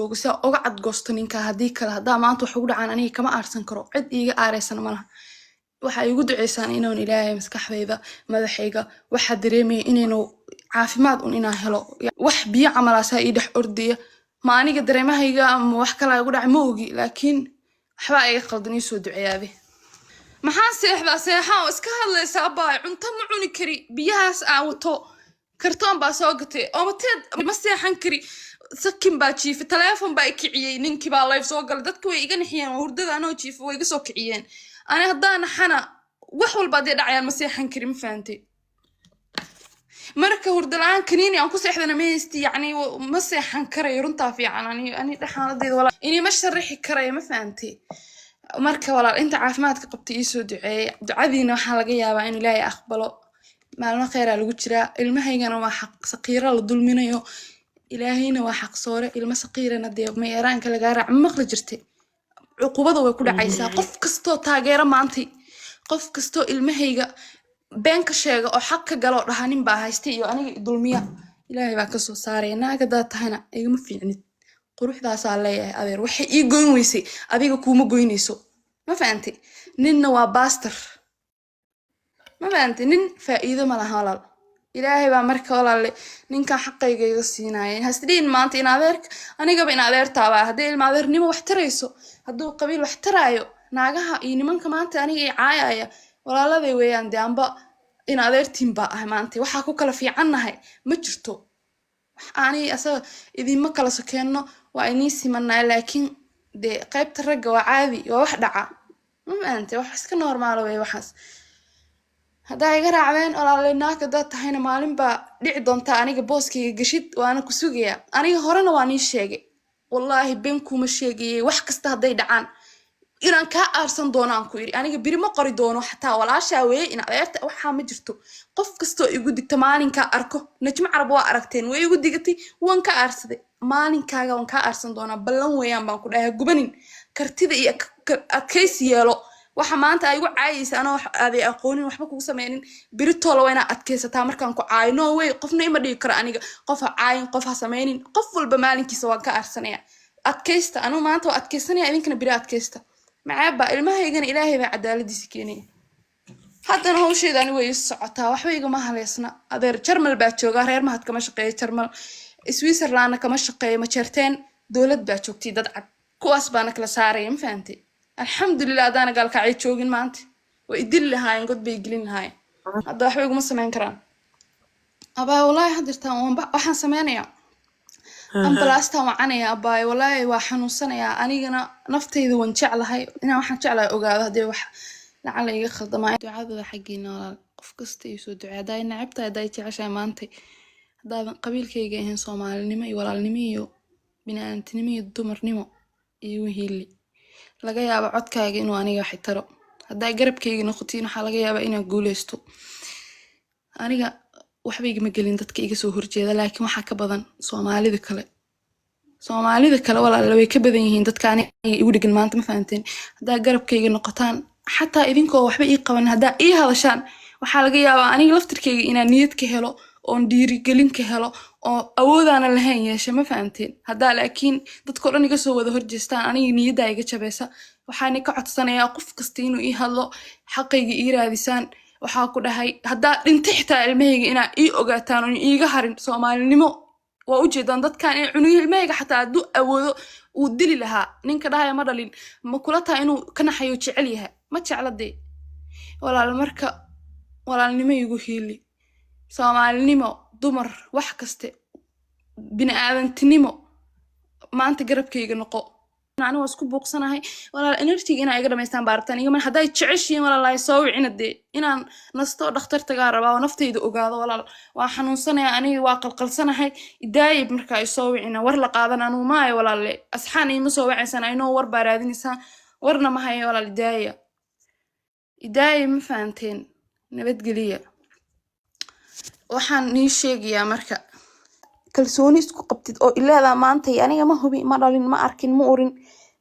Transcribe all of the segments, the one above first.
Joogo si aan uga cadgoosto ninka. Haddii kale, haddaa maanta wax ugu dhacaan, aniga kama aarsan karo, cid iiga aareysana malaha. Waxaa igu duceysaan inuun Ilaahay maskaxdayda, madaxayga, waxaa dareemaya inaynu caafimaad un inaan helo. Wax biyo camalaasaa ii dhex ordaya, ma aniga dareemahayga ama wax kalaa igu dhacay, ma ogi, laakiin waxbaa iga qaldan. Ii soo duceeyaade. Maxaan seexdaa? Seexaan oo iska hadlaysa, abaay. Cunto ma cuni kari. Biyahaas aan wato kartoon baa soo gatay oomateed. Ma seexan kari, sakin baa jiifay. Taleefon baa i kiciyey, ninkii baa live soo galay. Dadka way iga nixiyeen oo hurdada anoo jiifa way iga soo kiciyeen. Ani haddaan naxana, wax walba hadday dhacayaan, ma seexan kari, ma fahantay? Marka hurdo la-aan, kaniini aan ku seexdana ma haysti. Yacni ma seexan karayo, runtaa fiican. Ani xaaladeyda walaa inima sharaxi karayo, ma fahantay? Marka walaal, inta caafimaadka qabtay iisoo duceeyay. Ducadiina waxaa laga yaabaa in Ilaahay aqbalo. Maalmo kheyraa lagu jiraa. Ilmahaygana waa xaq saqiira la dulminayo, Ilaahayna waa xaq soore. Ilmo saqiirana dee mayaraanka lagaa raac, ma maqli jirtay? Cuqubada way ku dhacaysaa qof kastoo taageero maantay, qof kastoo ilmahayga been ka sheega oo xaq ka gala oo dhaha nin baa haystay iyo aniga i dulmiya, Ilaahay baa kasoo saaraya. Naag haddaad tahayna, igama fiicnid. Quruxdaasaa leeyahay, adeer. Waxay ii goyn weysay adiga kuuma goynayso, ma fahantay? Ninna waa baastar, ma fahantay? Nin faa'iido ma laha, walaal. Ilaahay baa marka, walaalle, ninkan xaqayga iga siinaya. Hasdhihin maanta in adeerka, anigaba in adeertaabaa. Haddii ilma adeernimo wax tarayso, hadduu qabiil wax taraayo, naagaha iyo nimanka maanta aniga i caayaya walaaladay weeyaan. Dee amba in adeertiin baa ah. Maanta waxaa ku kala fiicannahay ma jirto. Wax ani asaga idinma kala sokeenno, waa inii simannahay, laakiin dee qaybta ragga waa caadi, waa wax dhaca, ma fahantay? Wax iska normal wey waxaas. Haddaa iga raacdeen, walaalay, naag haddaad tahayna, maalin baa dhici doontaa aniga booskayga geshid, waana ku sugayaa. Aniga horena waa nii sheegay, wallaahi been kuma sheegayay. Wax kasta hadday dhacaan, inaan kaa aarsan doono aan ku iri. Aniga biri ma qori doono xataa walaashaa weeye, in adeerta, waxaa ma jirto. Qof kastoo igu digta, maalinkaa arko. Najmo Carab waa aragteen, way igu digatay, waan ka aarsaday. Maalinkaaga waan kaa aarsan doonaa, ballan weeyaan baan ku dhahay. Gubanin, kartida iyo adkaysi yeelo. Waxa maanta ay igu caayaysa anoo wax aaday aqoonin, waxba kugu sameynin, biritoola waa inaa adkaysataa markaan ku caayo. No way, qofna ima dhigi karo aniga qof ha caayin, qof ha sameynin. Qof walba maalinkiisa waan ka aarsanaya. Adkaysta. Anigu maanta waa adkaysanaya, idinkana biri adkaysta. Macaaba ilmahaygana Ilaahay baa cadaaladiisa keenaya. Haddana hawsheeda ani way ii socotaa, waxba igama haleysna, adeer. Jarmal baa joogaa, reer Mahad kama shaqeeyo Jarmal, Switzerlandna kama shaqeeyo. Majeerteen dowlad baa joogtay, dad cad kuwaas baana kala saaraya, ma fahantay? Alxamdulilah, haddaana gaalkacyo joogin maanta way idili lahaayeen, god bay gelin lahaayeen. Hadda waxba iguma sameyn karaan, abaa. Wallaahi haddirtaan waxaan sameynayaa ambalaastaan wacanaya, abaay. Wallaahi waa xanuunsanayaa. Anigana naftayda waan jeclahay, inaan waxaan jeclahay ogaado haddii wax lacala iga khaldamaa. Ducadooda xaggiina, walaal. Qof kasta ii soo ducee. Haddaa necabtahay, haddaa jeceshahay, maantay haddaadan qabiilkayga ahayn, soomaalinimo iyo walaalnimo iyo bini'aadantinimo iyo dumarnimo iigu hiili. Laga yaabo codkaaga inuu aniga wax i taro. Haddaa garabkayga noqotiin, waxaa laga yaabaa inaan guuleysto. Aniga waxba igama gelin dadka iga soo horjeeda, laakiin waxaa ka badan Soomaalida kale. Soomaalida kale, walaala, way ka badan yihiin dadka aniga igu dhegan maanta, ma fahanteen? Haddaa garabkayga noqotaan, xataa idinkoo waxba ii qaban, haddaa ii hadashaan, waxaa laga yaabaa aniga laftirkayga inaan niyad ka helo oon dhiirigelin ka helo oo awoodaanan lahayn yeesha, ma fahanteen? Haddaa laakiin dadkoo dhan iga soo wada horjeestaan, aniga niyaddaa iga jabaysa. Waxaan ka codsanayaa qof kasta inuu ii hadlo, xaqayga ii raadisaan. Waxaa ku dhahay, haddaa dhinta xitaa, ilmahayga inaa ii ogaataan oon iiga harin. Soomaalinimo waa ujeedaan. Dadkan in cunuyo ilmahayga, xataa hadduu awoodo uu dili lahaa. Ninka dhahaya ma dhalin, ma kula tahay inuu ka naxayo, jecel yahay? Ma jecla dee, walaal. Marka walaalnimo igu hiili, soomaalinimo, dumar, wax kaste, bini'aadantinimo, maanta garabkayga noqo. Aniga waa isku buuqsanahay, walaal. Energyga inaa iga dhamaystaan baa rabtaan igama. Hadday jeceshihiin, walaalahay, soo wicina dee. Inaan nasto oo dhakhtar tagaa rabaa oo naftayda ogaado. Walaal, waa xanuunsanaya aniga, waa qalqalsanahay. Idaayib marka ay soo wicina, war la qaadan anuu maayo, walaalle. Asxaan iima soo wacaysaan, aynoo war baa raadinaysaan, warna ma hayo, walaal. Idaaya, idaaya, ma fahanteen? Nabadgeliya. Waxaan nii sheegayaa, marka kalsooni isku qabtid oo ilaadaa maantay aniga ma hubi, ma dhalin, ma arkin, ma urin.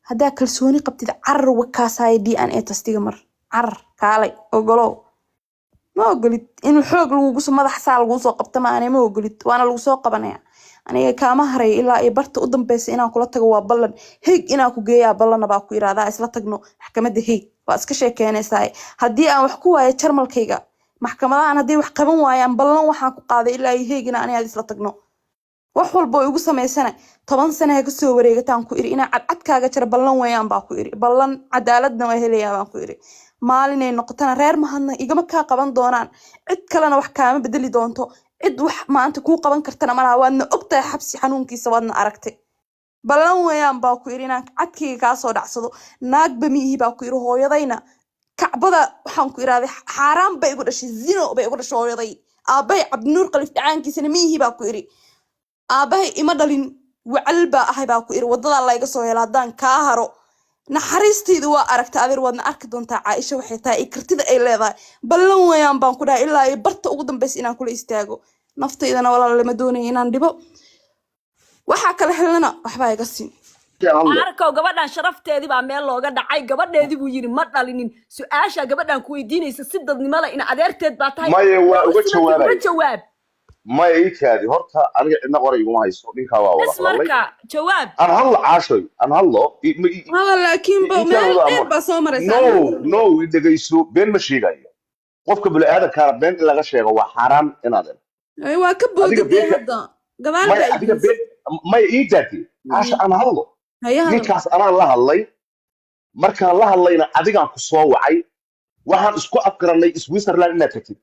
Haddaa kalsooni qabtid, carar wakaasaya DNA testiga mar, carar kaalay, ogolow. Ma ogolid inuu xoog lagugu soo madax saa laguu soo qabto maane, ma ogolid, waana lagu soo qabanaya. Aniga kaama haray ilaa iyo barta u dambeysa inaan kula tago. Waa ballan, Hague inaan ku geeyaa ballana baa ku iraadaa. Isla tagno maxkamadda Hague, waa iska sheekeynaysaa. Haddii aan wax ku waayo Jarmalkayga, maxkamadahan hadday wax qaban waayaan, ballan waxaan ku qaaday ilaa iyo Hague ina aniga isla tagno. Wax walba oo igu samaysana, 10 sano ha kasoo wareegataan ku iri, inaa cadcadkaaga jara ballan weeyaan baa ku iri. Ballan cadaaladna waa helayaa baan ku iri. Maalinay noqotana reer Mahadna igama kaa qaban doonaan, cid kalena wax kaama bedeli doonto. Cid wax maanta kuu qaban kartana malaha, waadna ogtahay xabsi xanuunkiisa, waadna aragtay. Ballan weeyaan baa ku iri inaan cadkayga kaa soo dhacsado. Naagba miihi baa ku iri. Hooyadayna Kacbada waxaan ku iraaday xaaraan bay igu dhashay, zino bay igu dhashay hooyaday. Aabbahay Cabdinuur Qalif dhacaankiisana miihi baa ku iri. Aabbahay ima dhalin, wacal baa ahay baa ku iri. Wadadaa layga soo helo haddaan kaa haro. Naxariistayda waa aragta adeer, waadna arki doontaa Caaisha waxay tahay iyo kartida ay leedahay. Ballan weeyaan baan ku dhahay ilaa iyo barta ugu dambeysa inaan kula istaago. Naftaydana walaal lama doonaya inaan dhibo. Waxaa kala helnana waxbaa iga siin. Arkow, gabadhan sharafteedii baa meel looga dhacay. Gabadheedii buu yidhi ma dhalinin. Su-aasha gabadhan ku weydiinaysa si dadnimo leh, in adeerteed baa tahay. Maye, waa uga Uga jawaabaya. Jawaab. Maya, ii kaadi horta. Aniga cidna qoray iguma hayso, ninkaa waa wada Bas. hadalay. Marka jawaab. Aan hadlo, Caashoy, aan hadlo. Hada laakiin ba ii meel kaadi. dheer baa soo maraysa. No, no, i dhegayso. Been ma sheegayo. Qofka bini'aadamkaana been in laga sheego waa xaaraan inaad Ay, waa ka adiga boodadee. Beenka Hadda gadaal maya baa adiga igeysay. Been maya, ii daati, Caasha, aan hadlo. Haya, hadal. Ninkaas anaan la hadlay. Markaan la hadlayna adigaan ku soo wacay. Waxaan isku afgarannay Switzerland inaad tagtid.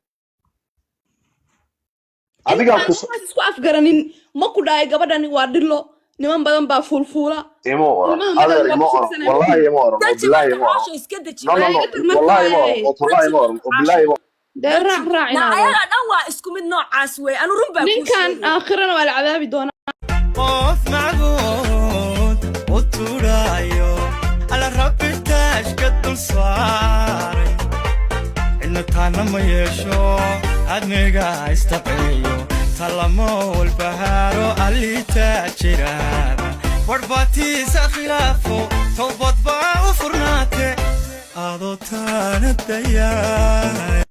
Adigaan Intaan ku waxaas isku afgaranin, ma ku dhahay gabadhani waa dhilo, niman badan baa fuulfuula? Ima oran. Ilmaha Adeer, madan baa ima ku oran. subsanaya. Wallahi ima oran oo Deji. bilaahi Marka ima oran. Caasha, iska deji. No, no, no. Iga tag marka. Wallahi ima oran oo tallahi ima oran oo bilaahi ima Dee raac raac Na inaad ayaga dhan waa isku mid noocaas wey. Anu run baa kuu ninkan sheegay. aakhirana waa la cadaabi doonaa. Qof macbuud u tudhaayo alla Rabbi taashka dul saaray, cidna taana ma yeesho. Admiga istaqeeyo talamo walbahaaro allitaa jiraaba warbaatiisa khilaafo, towbad baa u furnaate adoo taana dayaa.